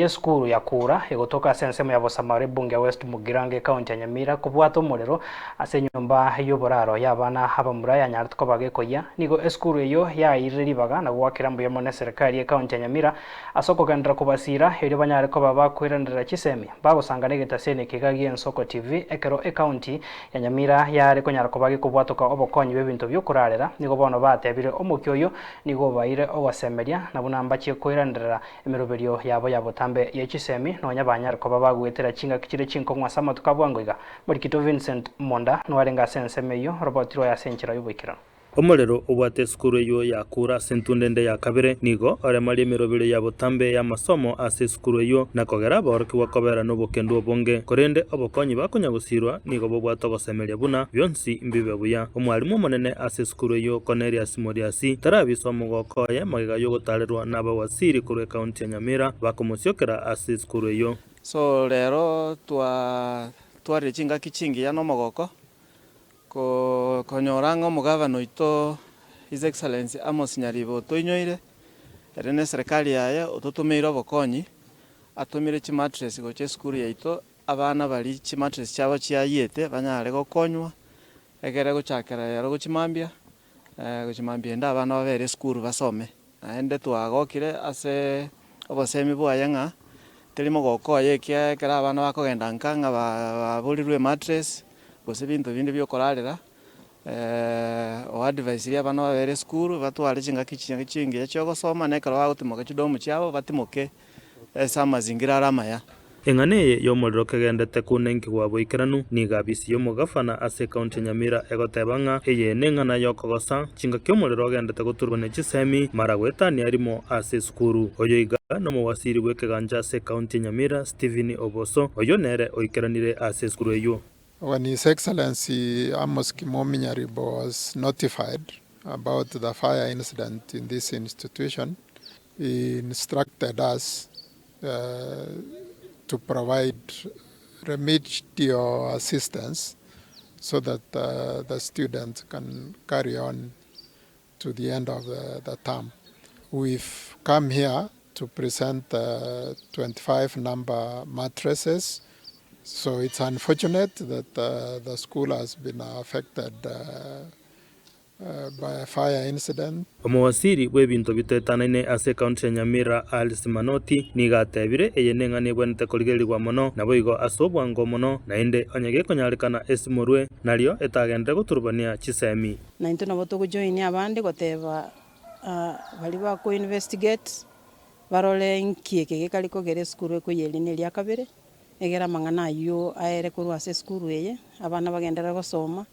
y'esukuru ya Kura egotoka ase ensemo ya Bosamaro ebunge ya West Mugirango ekaunti ya Nyamira kobwata omorero ase enyomba y'oboraro y'abana abamura yanyarete koba gekoyia. Nigo esukuru eyio yairire ribaga na goakera mbuya mono eserekari y'ekaunti ya Nyamira ase okogenderera kobasiira erio banyare koba bakoiranerera chisemi bagosangana egetaseni ekiga gi'Ensoko TV ekero ekaunti ya Nyamira yare konyara koba gekobwatoka obokonyi bw'ebinto bi'okorarera. Nigo bono batebire omokia oyio Nigo obaeire ogosemeria, na buna mbachie koiranerera emeroberio yabo ya botambe ye chisemi, nonya banyare koba bagoetera chingaki chire chinkong'u ase amatuko a bwango iga. Morikito Vincent Monda noarenge ase ensemo eyio, roboti rwaye ase enchera y'oboikeranu. Omorero obwate esukuru eyio yakura ase entunda ende ya kabere, nigo oremaria emeroberio ya botambe y'amasomo ase esukuru eyio, na kogera aborokigwa kobera nobokendu obonge. Korende obokonyi bakonya gosirwa nigo bobwate ogosemeria buna bionsi mbibe buya. Omwalimu omonene ase esukuru eyio Cornelius Moriasi tarabisa omogoko oye magega y'ogotaarerwa n'abawaziri korwa ekaunti ya Nyamira bakomosiokera ase esukuru eyio. So rero twa twarire chingaki chingiya na omogoko, ko konyora ng'a omogavana oito His Excellency Amos Nyaribo otoinyoire, ere na eserekari yaye ototomeire obokonyi, atomire chimattress gocha esukuru yaito, abana baria chimattress chiabo chiayiete banyare gokonywa, Ekere gochakera rero gochia mambia, gochia mambia ende abana babere esukuru basome. Naende twagokire ase obosemi bwaye ng'a teri mogoko oye ekiagera ekero abana bakogenda nka ng'a baborirwe emattress, gose ebinto binde bia okorarera, o advise ria abana babere esukuru batware chingaki chingiya chia ogosoma na ekero bagotimoka chidomu chiabo batimoke ase amazingira are amaya. Eng'ana eye y'omorero kegendete kounenkigwa boikeranu, nigo abisi y'omogafana ase ekaunti ya Nyamira egoteba ng'a eye neng'ana y'okogosa chingaki omorero ogendete goturwa ne chisemi mara goetania rimo ase esukuru. Oyo iga nomowasiri bw'ekegancha ase ekaunti ya Nyamira Stephen Oboso, oyio nere oikeranire ase esukuru eyio. When His Excellency Amos Kimomi Nyaribo was notified about the fire incident in this institution, he instructed us to provide remedial assistance so that the students can carry on to the end of the term. We've come here to present the 25 number mattresses so it's unfortunate that the school has been affected by a fire incident. Omowasiri bw'ebinto bitoetanaine ase ekaunti ya Nyamira Alice Manoti nigo atebire eye neng'ana ebwenerete korigererigwa mono naboigo ase obwango mono naende onye gekonyarekana esimorwe nario etagenderere goturubania chisemi. Na intwe nabo togojoinia abande goteba baria bako investigate barore nki eke gekari kogera esukuru ekoyia eri na eria kabere, egere amang'ana aywo aere korwa ase esukuru eye, abana bagenderere gosoma.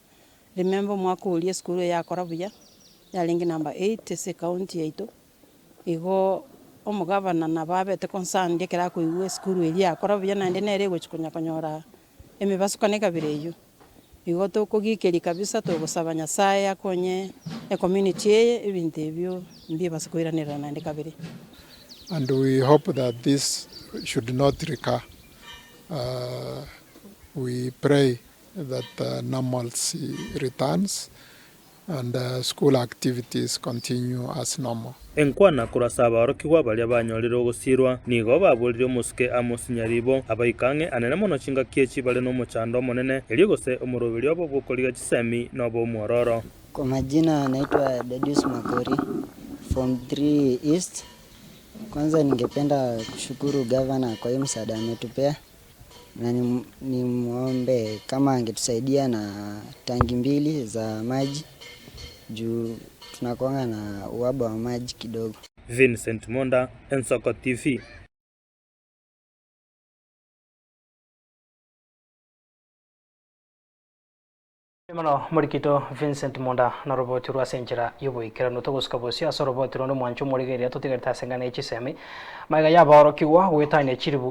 Remember omwaka oria esukuru eye yakora buya, yarenge number eight ase ecounty yaito, igo omogavana nabo abete concerned ekero akoigwa esukuru eria yakora buya naende nere egochi konya konyora emebasukano ekabere eywo. Igo tokogikeria kabisa togosaba Nyasaye akonye ecommunity eye ebinto ebio mbibase koiranerera naende kabere. And we hope that this should not recur. We pray that normalcy returns and school activities continue as normal. Enkwana korwa ase abaorokigwa baria banyorire ogosiirwa, nigo baboririe omosuke Amos Nyaribo, abaika ang'e anene mono chingaki echi bare nomochando omonene, erio gose omoroberio obo bw'okorigia chisemi nobe omwororo. Kwa majina naitwa Dadius Makori, Form 3 East. Kwanza ningependa kushukuru gavana kwa hii msaada ametupea na nimuombe kama angetusaidia na tangi mbili za maji juu tunakuanga na uhaba wa maji kidogo. Vincent Monda, Ensoko TV. Mono morikito Vincent Monda noroboti rwa ase enchera y'oboikeranu togosuka bosio ase oroboti ronde omwancho omorigereria totigarete ase eng'ana ye chisemi magega y'abaorokigwa goetania chiribu.